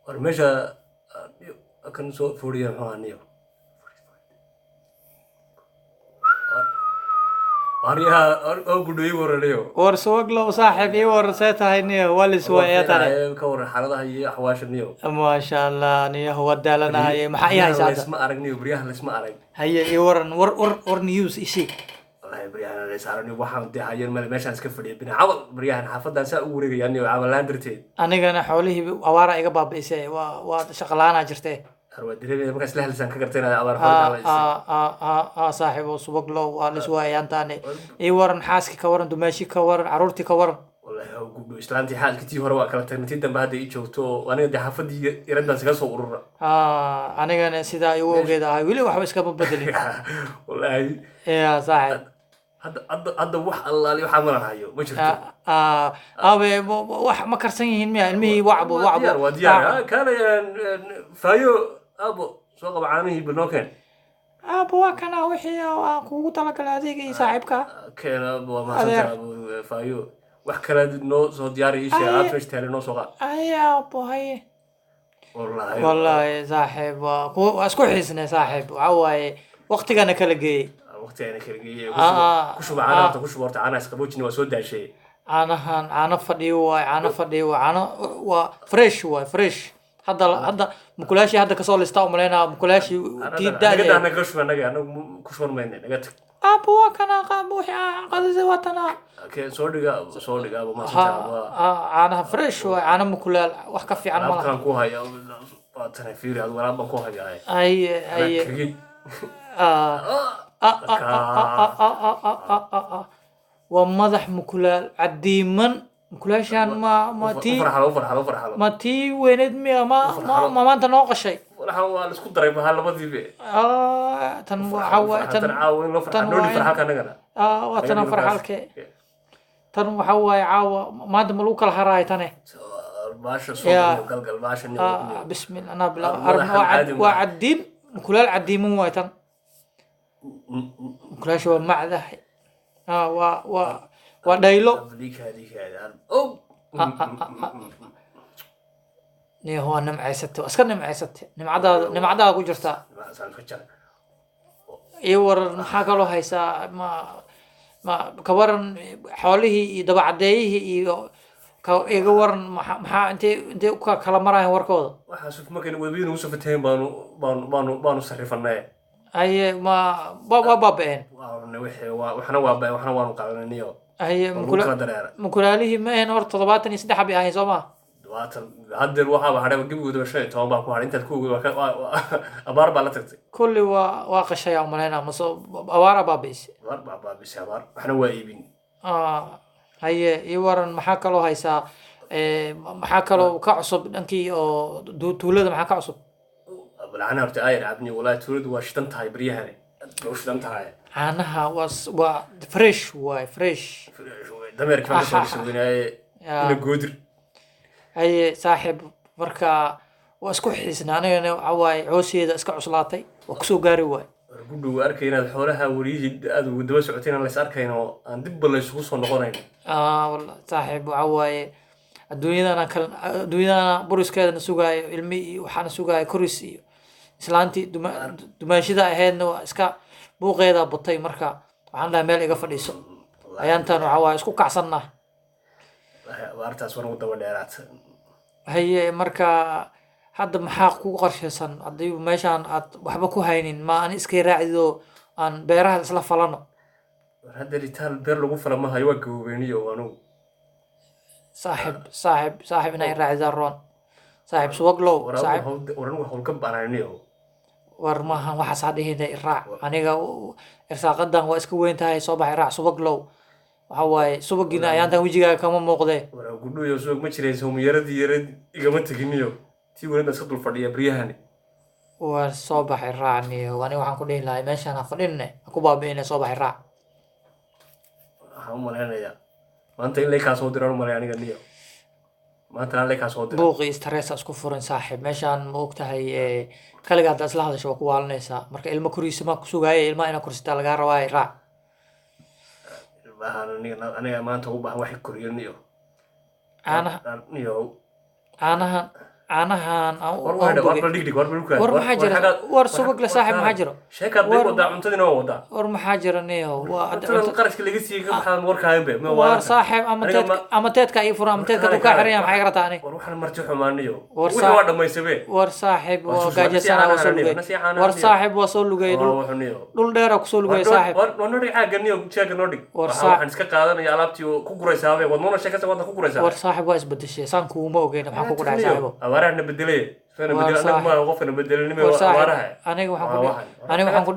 War meesha kan soo fuuriya muxuu ahaa niyo? Waryaha oo gudhoyi waranayo. War suwaglow saaxiib, ii war, see tahay niyo? Waa lis waaya tare. Ka waran xaaladaha iyo axwaasha niyo? Maasha Allah niyo, waa daalanahay. Maxaa ii haysa hadda? Laysma arag niyo, baryahan laysma arag. Haye, ii waran, war war war, news isii. Wallahi baryahan lays arag niyo, waxaan dee hayeen male, meeshaan iska fadhiya bina camal baryahan xaafadan saa ugu wareegaya niyo, camalaan darteed. Anigana xoolihii awaara iga baabi'isay, waa shaqo la'aanaa jirtee. Waa dareemaya markaas la hadlaysaan ka gartay inaad abaar xoolaha la. Saaxiib oo subaglow, waa lis waayaantaane. Ii waran xaaski, ka waran dumaashi, ka waran caruurtii, ka waran? Wallahi ha gudho, islaantii xaaskii tii hore waa kala tagnay, tii dambe hadda ii joogto oo aniga dee xaafadii iradaan iskaga soo urura. Anigana sidaa igu ogeed ahay, weli waxba iskama bedelin. Wallahi. Ya saaxiib. Hadda wax allaali waxaa malan hayo ma jirto. Aabe, wax ma karsan yihiin miya ilmihii? Wacbo wacbo. Waa diyaar, kaanayaan faayo. Abo, soo qaba caanihii, balnoo keen. Aabo, waa kana wixii aan kuugu talagalay adeega iyo saaxiibka. Keen abo, waa mahadsantahay abo. Faayo, wax kale noo soo diyaari, ii sheeg alaabta meesha taale noo soo qaad. Haye aabo, haye. Wallahi. Wallahi saaxiib, waa ku waa isku xiisnay saaxiib, waxaa waaye waqtigana kala geeyey. Waqti ayna kala geeyey. Ku shuba caanaha horta, ku shuba horta caanaha, isqaboojina, waa soo daashay. Caanahan caano fadhiyo waay, caano fadhiyo waay, caano waa fresh waay, fresh. Hadda mukulaashii hadda kasoo listaa umalaynaa, mukulaashii tii naga da-da. Daa naga shuba, naga anagu ku shuban mayna, naga tag. Aabo, waa kana qaab wixii aan qadisay, waa tanaa. Keen, soo dhiga, soo dhiga abo, mahadsantahay abo. Caanaha fresh waay, caano mukulaal wax ka fiican ma laha. Alaabtaan ku haya waa tana, fiiri adigu, alaab baan ku hayaa. Haye haye. Kagid. Waa madax mukulaal cadiiman, mukulaashaan ma tii u farxalo, u farxalo, u farxalo. Ma tii weyneed miya ma maanta noo qashay? Waxa waa la isku daray maha labadiibe. Tan waxa waay tan. Tan caawa in loo tan farxal noo waa dhig farxalka annagana. Waa tana farxalke, tan waxa waaye caawa maanta ma lagu kala haraayo tane. Baasha soo galgal baasha. Bismillah, anaa bilaa. Madaxan caadi waa maaha. Cadiin mukulaal cadiiman waay tan, mukulaasha waa macdahay, waa dhaylo. Niyo, waa nimcaysatay, waa iska nimcaysatay, nimcadaada nimcadaada ku jirtaa. Iyo waran, maxaa kaloo haysaa? Ma ka waran xoolihii iyo dabacadeeyihii iyo ka iga waran? Maxaa intay u kala marayaan warkooda? Waxaa markaynu webiyadu nagu soo fataheen baanu sarrifanay. Haye, ma waa baaba'een? Waanu wixii waa waxna waa baa waxna waanu qalanay. Haye. Waa lagu mukula kala dareera. Mukulaalihii ma ahayn hor 73 bay ahayn, soo ma? Waatan haddeer waxaaba hadhay gebigoodaba 15 baa ku hadhay, intaad ku ogid abaar baa la tagtay. Kulli waa qashaya umalaynaa, mase abaara baabi'isay? Abaar baa baabisay, abaar, waxna waa iibin. Haye, ii waran, maxaa kaloo haysaa? Maxaa kaloo ka cusub dhankii oo tuulada, maxaa ka cusub? Balcana horta aayar cabni, wallahi tuuladu waa shidan tahay baryahani, aad bay u shidan tahay. Caanaha waa fresh waay, fresh. Dameerkii baan kasoo dhisweynaaye ina goodir. Haye saaxiib, marka waa isku xiisna, anigana waxa waaye coosheeda iska cuslaatay, waa kusoo gaari waay. War gudhow arkay inaad xoolaha wariyihii aad ugu daba socotay, inaan lays arkayn oo aan dibba laysugu soo noqonayn. Wallah saaxiib, waxa waaye adduunyadana kal adduunyadana buriskeedana sugaayo, ilmi iyo waxaana sugaayo koris iyo islaantii dumaashida ahaydna waa iska buuqeeda batay. Marka waxaan dhahay meel iga fadhiiso ayaantan, waxa waaye isku kacsannaa. Wallahi abaartaas war ugu daba dheeraata. Haye, marka hadda maxaa ku qorshaysan haddii meeshaan aad waxba ku haynin? Ma ani iska raacdido aan beeraha isla falano? War hadda ritaal beer lagu fala ma hayo, waa gaboobeeniyo anugu. Saaxib saaxib saaxib, inay raacdaan roon saaxib subaglow. War saaxib. War anigu hawlka banaaniyo. War maahan waxaas ha dhihina, iraac aniga, irsaaqadan waa iska weyn tahay, soo bax, iraac subaglow. Waxa waaye subagiina ayaantan wejigaaga kama muuqdee. War gudhuyo subag ma jirayso, muyaradii yarad igama teginiyo, tii welina iska dul fadhiya baryahani. War soo bax, iraac niyo. Aniga waxaan ku dhihi lahay meeshaan ha fadhinne, ha ku baabi'ine, soo bax, iraac. Waxaan u malaynayaa maanta in lay kaa soo diraan u malay aniga niyo, maanta in lay kaa soo dira. Buuqii stress isku furin saaxiib, meeshaan ma ogtahay, kaligaa haddaa isla hadasho waa ku waalanaysaa. Marka ilmo koriisa ma kusugaaya, ilmaha inaa korsitaa lagaa rabaa, raac. Ilmahan aniga maanta u baahan wax koriyo niyo. Caanaha niyo. Caanahan Caanahan aan War aan waa war bogay. Bal dhigdhig, war bal War maxaa jira? War subag le saaxiib, maxaa jiro? Sheekaad bay War- wadaa, cuntadiina waa wadaa. War maxaa jira niyow? Waa Cuntadan qarashka laga siiyey ka baxaan warkaagan be ma War waalanka. saaxiib, ama Aniga teedka ama teedka ii furan, ama teedka War duu kaa kale, xiran yahay, maxay kala tahay? War waxaan marti xumaaniyo. War Wixii waa dhammaysabe. War saaxiib, War waa soo- gaajasana, waa soo nasiixa lugay. nasiixa War nasiixa. saaxiib, waa soo lugay, dhul Waa wuxuniyo. dhul dheera kusoo lugay saaxiib. War noo dhig caaga niyo, jaaga noo dhig. War Waxaan iska qaadanaya alaabtii oo ku guraysaabe, waad noona sheekaysa, waadna ku guraysaa. War saaxiib, waa isbedeshay, saan kuuma ogeyn, maxaa kugu dhacay saaxiibo? Abaaraha na bedelay, sana War bedel anagu saaxiib. maaha qofka na bedelinime War waa saaxiib, abaaraha. aniga waxaan ku Waa dhihi waxan. aniga waxaan ku dhihi.